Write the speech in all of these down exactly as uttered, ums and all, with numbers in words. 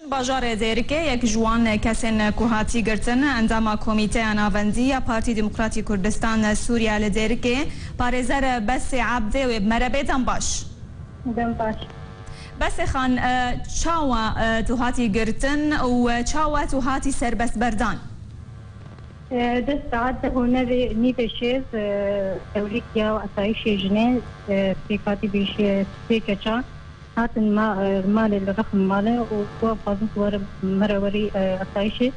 Bajarê Dêrikê yek ji wan kesên ku hatî girtin, endama Komîteya Navendî ya Partî Demokratî Kurdistan Sûriye li Dêrikê, parêzer Besê Ebdê wê bi me re bê. Dem baş. Dem baş. Besê Xan, e, çawa, e, tu hatî girtin û çawa tu hatî serbestberdan? E, dest saet deh û nîvê şêv, e, ewlîkiya asayîşê jinê, e, pêkhatî bî sê keça hatin ma-, e, malê li rexm male û ku em xwazin ku were, mere werî, e, asayîşê.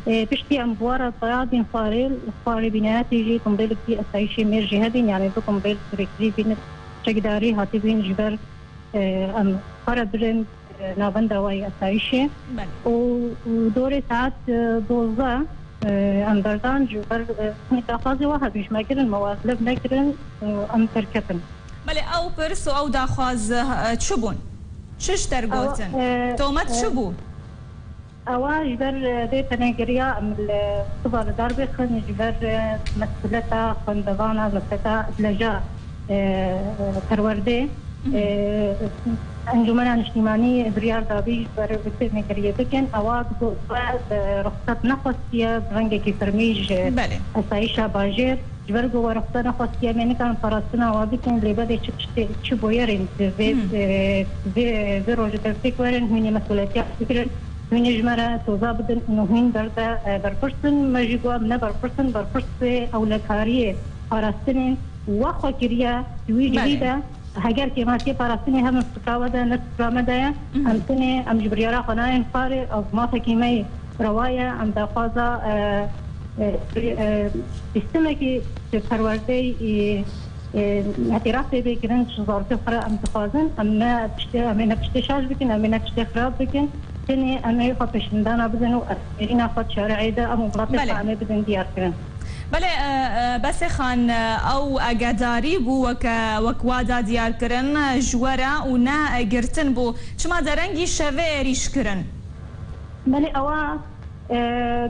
E, piştî em bi wara dayadîn xwarê, xwarê bînayetê jî kombêlekî asayîşê mêr jî hebîn, yanî du kombêl kurêkirî bîn, çekdarî hatibîn ji ber, e, em xwe re birin, e, navenda wayî asayîşê. Belê. Û, û dorê saet, e, dozdeh, e, em berdan ji ber, e, daxwazê we hebî ji me kirin, me wa lev nekirin, e, em derketin. Belê, ew pirs û ew daxwaz, e, çi bûn? Çi ji te re gotin? Ew, e, tomet e, çi bû? Ewa ji ber, e, vê penegiriya em li siba li dar bêxin, ji ber, e, mesuleta xwendevana, mesuleta leja, e, e, perwerdê, e, Encûmena Niştîmanî biryar dabî ji ber vê penegiriyê bikin. Ewa digot we, e, ruxsat nexwestiye, bi rengekî fermî ji Belê. Asayîşa bajêr. Ji ber ku we ruxsat nexwestiye, em ê nikarin parastina we bikin, lê belê çi tiştê, çi boyerên di vê, Hmm. e, vê, vê rojê destpêk werin, hûn ê mesuliyetiya bigirin, hûn ê ji me re toza bidin û hûn berde, e, berpirs in. Me jî got, em ne berpirs in, berpirsê ewlekariyê parastinên we xwe kiriye, di wî cihî Belê. de, heger kêmasiyê parastinê hebin fikra we de, ne fikra me de ye, Mhm. em tenê, em ji biryara xwe nayên xwarê, ev mafekî me ye. Rewa ye, em daxwaza, e, e, e, sîstemekî ji perwerdeyê, e, e, îtirafê bê kirin, ji zarokê xwe re em dixwazin, em ne tiştê, em ê ne tiştê şaş bikin, em ê ne tiştê xirab bikin. Tenê em ê xwe pêşindana bidin û nêrîna xwe di şarê de em û welatê Belê. xwe em ê bidin diyar kirin. Belê, e, e, Besê Xan, e, ew agedarî bû weke, wek wa da diyar kirin, e, ji we re û ne, e, girtin bû. Çima derengî şevê êrîş kirin? Belê, ewa, e,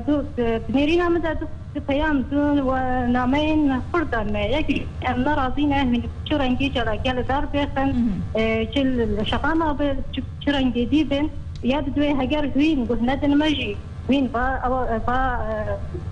du, e, di nêrîna min de du, du peyam, du we nameyên xurt dan me. Yek, em nerazî ne, hûn çi rengî çalakiya li dar bêxin, Mhm. e, çi li, li şeqama bi, çi, çi rengê dî bin. Ya di duê heger hûn guh nedin me jî, hûn va, ewa, va, e,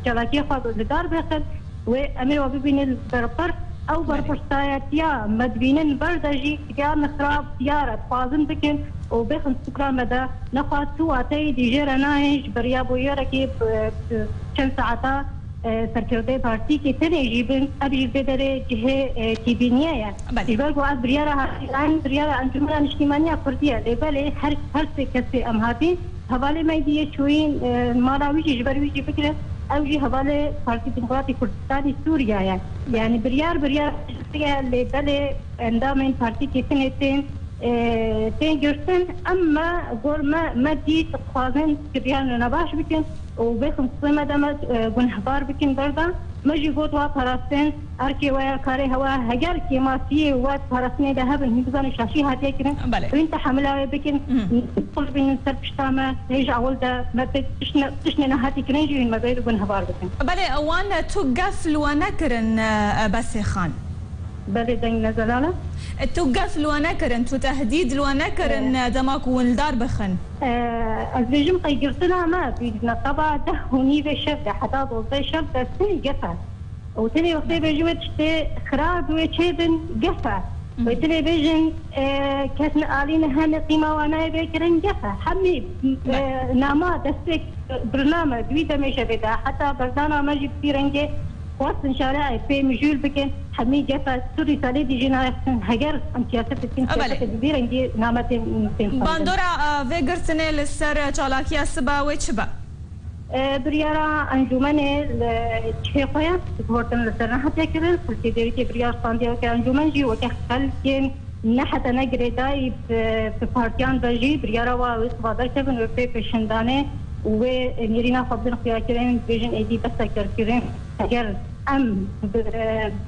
çalakiya xwe li dar bêxin. Wê em ê wa bibînin berpirs. Ew Belê. berpirsayetiya me dibînin ber de jî, ya min xirab diyar e, dixwazin bikin û bêxin fikra me de, nexwe tu wateyê dî jê re nayên ji beriya bûyerekî, e, e, çend saeta, e, serkirdeyê partîkê tenê jî bin, ev jî vê derê cihê, e, kêbîniyê ye. Belê. Ji ber ku ev biryara hatî, ev biryara Encûmena Niştîmaniya Kurdî ye. Lê belê her, her sê kesê em hatîn, hevalê me dî yê çûyîn, e, mala wî jî ji ber wî jî bigire, ew jî hevalê Partî Demokratî Kurdistanî Sûriye ye. Yanî biryar, biryar ye, lê belê endamên partîkê tinê tên, e, tên girtin. Em me, gor me, me dît, dixwazin kiriyarên nebaş bikin û bêxin sibê me de me, e, gunehbar bikin berdan. Me jî got, wa parastin, erkê we ya, karê hewa, heger kêmasiyê we di parastinê de hebin, hûn bizanin şaşî hatiye kirin, Belê. hûn tehemila wê bikin, Mhm. xweş bînin ser pişta me, hê ji ewil de me pê tiştne-, tiştnê nehatî kirin jî hûn me bê gunehbar bikin. Belê, wan tu gef li we nekirin, e, Besê Xan? Belê, deng ne zelal e. Tu gef li we nekirin, tu tehdîd li we nekirin, E. e, dema ku hûn li dar bixin? E, ez bêjim qey girtina me, bî neqeba deh û nîvê şev de, heta dozdeh şev de sê gef e. Û tenê wextê bêjî wê tiştê xirab wê çêbin, gef e. Mhm. Wê tenê bêjin, e, kes ne alî ne hene qîma wan nayê bê kirin, gef e. Hemî, Be. e, nama destpêk birname di wî demê şevê de, heta berdana me jî bi vî rengê xwestin şarê pê mijûl bikin, hemî gef e. Tu rîsalê dî jî nayextin, heger em siyaset dikin, E, belê. siyasetê bi vî rengî name tên, tên xwendin. Bandora, e, vê girtinê li ser çalakiya siba wê çi be? E, biryara encûmenê li cihê xwe ye, guhertin li ser nehatiye kirin. Xelkê Dêrikê biryar standiye weke encûmen jî, weke xelkên nehete ne girêdayî bi, bi partiyan ve jî biryara wa wê siba derkevin, wê pê pêşindanê û wê nêrîna xwe bidin xuyakirin, bêjin êdî bes e kerkirin. Eger em bi,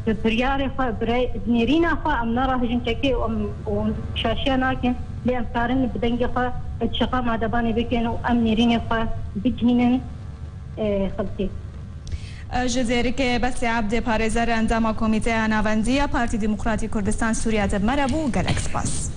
bi biryarê xwe, bi rey, bi nêrîna xwe em nerahijin çekê û em, û şaşiya nakin, lê em karin bi dengê xwe çiqa madebanê bikin û em nêrînê xwe bigihînin, e, xelkê. Ji Dêrikê Besê Ebdê, parêzer endama Komîteya Navendî ya Partî Demokratî Kurdistan Sûriye de bi me re bû. Gelek spas.